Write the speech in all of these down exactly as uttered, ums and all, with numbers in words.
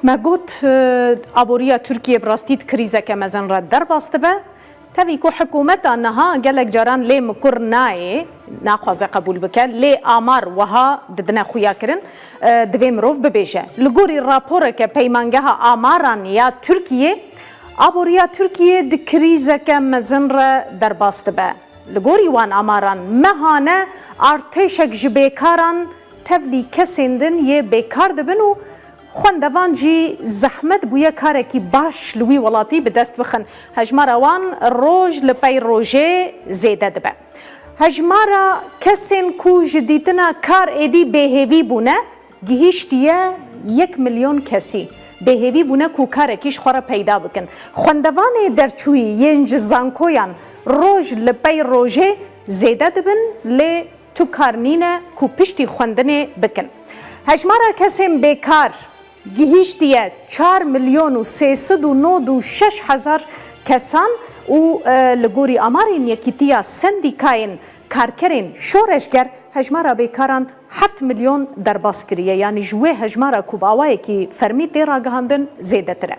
Me got, e, aboriya Tirkiyê bi rastî di krîzeke mezin re derbas dibe. Tevî ku hikûmeta niha gelek caran lê mikur nayê, naxwaze qebûl bike, lê amar wiha didine xuya kirin, e, divê mirov bibêje. Li gorî raporeke Peymangeha Amaran ya Tirkiyê, aboriya Tirkiyê di krîzeke mezin re derbas dibe. Li gorî wan amaran, mehane artêşek ji bêkaran tevlî kesên din yê bêkar dibin û xwendevan jî zehmet bûye karekî baş li wî welatî bi dest bixin. Hejmara wan roj li pey rojê zêde dibe. Hejmara kesên ku ji dîtina kar êdî bêhêvî bûne, gihîştiye yek milyon kesî. Bêhêvî bûne ku karekî ji xwe re peyda bikin. Xwendevanê derçûyî yên ji zankoyan roj li pey rojê zêde dibin, lê tu kar nîne ku piştî xwendinê bikin. Hejmara kesên bêkar gihîştiye çar milyon û sê sed û nod û şeş hezar kesan û, e, li gorî amarên Yekîtiya Sendîkayên Karkerên Şoreşger, hejmara bêkaran heft milyon derbas kiriye, yanî ji wê hejmara ku bi awayekî fermî tê ragihandin zêdetir e.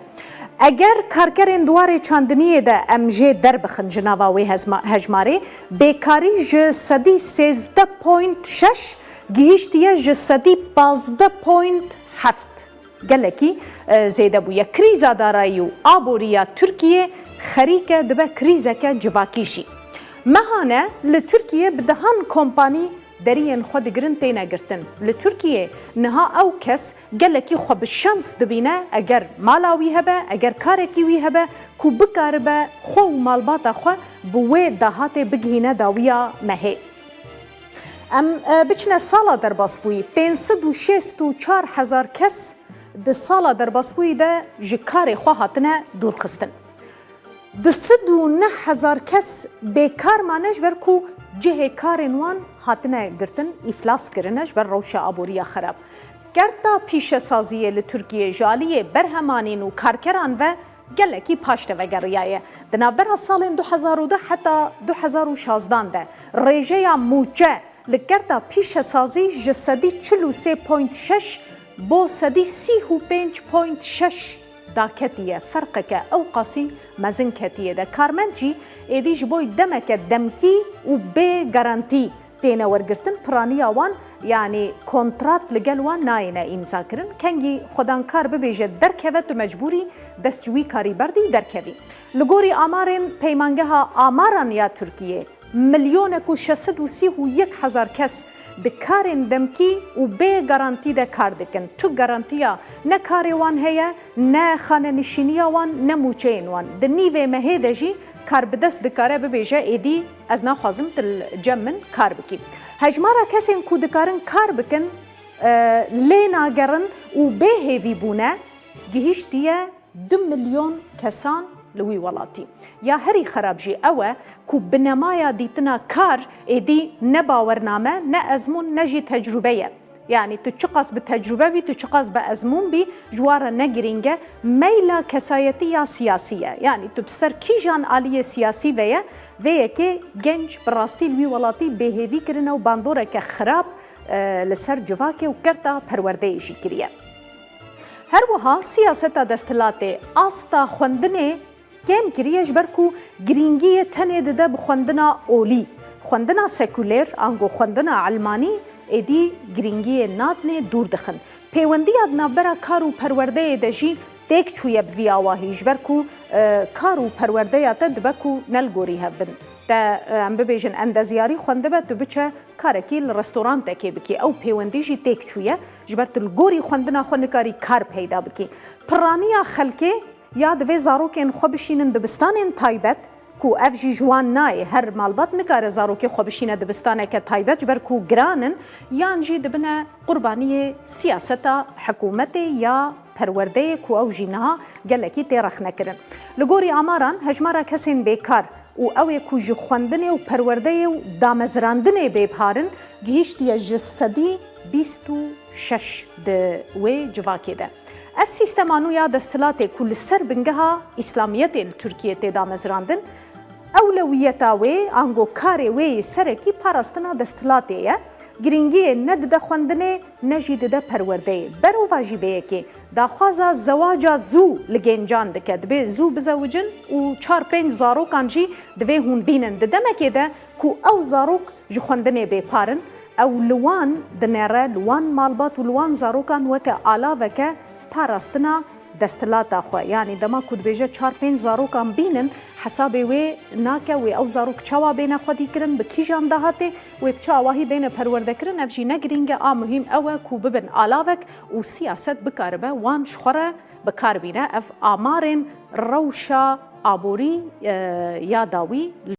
Eger karkerên di warê çandiniyê de em jê derbixin ji nava wê hezma-, hejmarê, bêkarî ji sedî sêzdeh point şeş gihîştiye ji sedî pazdeh point heft. Gelekî, e, zêde bûye. Krîza darayî û aboriya Tirkiyê xerîke dibe krîzeke civakî jî. Mehane li Tirkiyê bi dehan kompanî deriyên xwe digirin têne girtin. Li Tirkiyê niha ew kes gelekî xwe bi şans dibîne, eger mala wî hebe, eger karekî wî hebe ku bikaribe xwe û malbata xwe bi wê dahatê bigihîne dawiya mehê. Em, e, biçine sala derbasbûyî. Pênc sed û şêst û çar hezar kes di sala derbasbûyî de ji karê xwe hatine dûrxistin. Du sed û neh hezar kes bêkar mane ji ber ku cihê karên wan hatine girtin, îflas kirine ji ber rewşa aboriya xerab. Kerta pîşesaziyê li Tirkiyê ji aliyê berhemanîn û karkeran ve gelekî paş de vegeriyaye. Di navbera salên du hezar û deh heta du hezar û şazdan de rêjeya mûçe li kerta pîşesazî ji sedî çil û sê point şeş bo sedî sî û pênc point şeş daketiye. Ferqeke ewqasî mezin ketiye de. Karmend jî êdî ji bo demeke demkî û bê garantî têne wergirtin, piraniya wan, yanî kontrat li gel wan nayêne îmzakirin. Kengî xwedan kar bibêje derkeve, tu mecbûrî dest ji wî karî berdî derkevî. Li gorî amarên Peymangeha Amaran ya Tirkiyê, milyonek û şeş sed û sî û yek hezar kes di karên demkî û bê garantî de kar dikin. Tu garantiya ne karê wan heye, ne xanenişîniya wan, ne mûçeyên wan. Di nîvê mehê de jî karbidest dikare bibêje, êdî ez naxwazim tu li cem min kar bikî. Hejmara kesên ku dikarin kar bikin, e, lê nagerin û bê hêvî bûne, gihîştiye du milyon kesan li wî welatî. Ya herî xerab jî ew e ku binemaya dîtina kar êdî ne bawername, ne ezmûn, ne jî tecrûbe ye. Yanî tu çiqas bi tecrûbe bî, tu çiqas bi ezmûn bî, ji wan re ne girîng e. Meyla kesayetî ya siyasî ye. Yanî tu bi ser kîjan aliyê siyasî ve ye, vê yekê genc bi rastî li wî welatî bêhêvî kirine û bandoreke xirab, e, li ser civakê û kerta perwerdeyê jî kiriye. Her wiha siyaseta desthilatê asta xwendinê kêm kiriye, ji ber ku girîngiyê tenê dide bi xwendina olî. Xwendina sekulêr, ango xwendina elmanî êdî girîngiyê nadinê, dûr dixin. Pêwendiya di navbera kar û perwerdeyê de jî têk çûye bi vî awahî, ji ber ku, e, kar û perwerdeya te dibe ku ne li gorî hev bin. Te, e, em bibêjin, endezyarî xwendibe, tu biçe karekî li restorantekê bikî. Ew pêwendî jî têk çûye, ji ber tu li gorî xwendina xwe nikarî kar peyda bikî. Piraniya xelkê ya divê zarokên xwe bişînin dibistanên taybet, ku ev jî ji wan nayê, her malbat nikare zarokê xwe bişîne dibistaneke taybet, ji ber ku giran in, yan jî dibine qurbaniyê siyaseta hikûmetê ya perwerdeyê, ku ew jî niha gelekî tê rexnekirin. Li gorî amaran, hejmara kesên bêkar û ew ê ku ji xwendinê û perwerdeyê û damezrandinê bêbihar in, gihîştiye ji sedî bîst û şeş di wê civakê de. Ev sîstema nû ya desthilatê ku li ser bingeha îslamiyetê li Tirkiyê tê damezrandin, ewlewiyeta wê, ango karê wê yê serekî parastina desthilatê ye. Girîngiyê ne dide xwendinê ne jî dide perwerdeyê. Berovajî bê yekê daxwaza zewaca zû li gêncan dike. Dibê zû bizewicin û çar pênc zarokan jî divê hûn bînin. Di demekê de ku ew zarok ji xwendinê bêpar in, ew li wan dinêre, li wan malbat û li wan zarokan weke alaveke parastina desthilata xwe. Yanî dema ku dibêje çar pênc zarokan bînin, hesabê wê nake, wê ew zarok çawa bêne xwedîkirin, bi kîjan dahatê, wê bi çi awahî bêne perwerdekirin, ev jî ne girîng e, a muhîm ew e ku bibin alavek û siyaset bikaribe wan ji xwe re bi kar bîne. Ev amarên rewşa aborî, e, ya dawî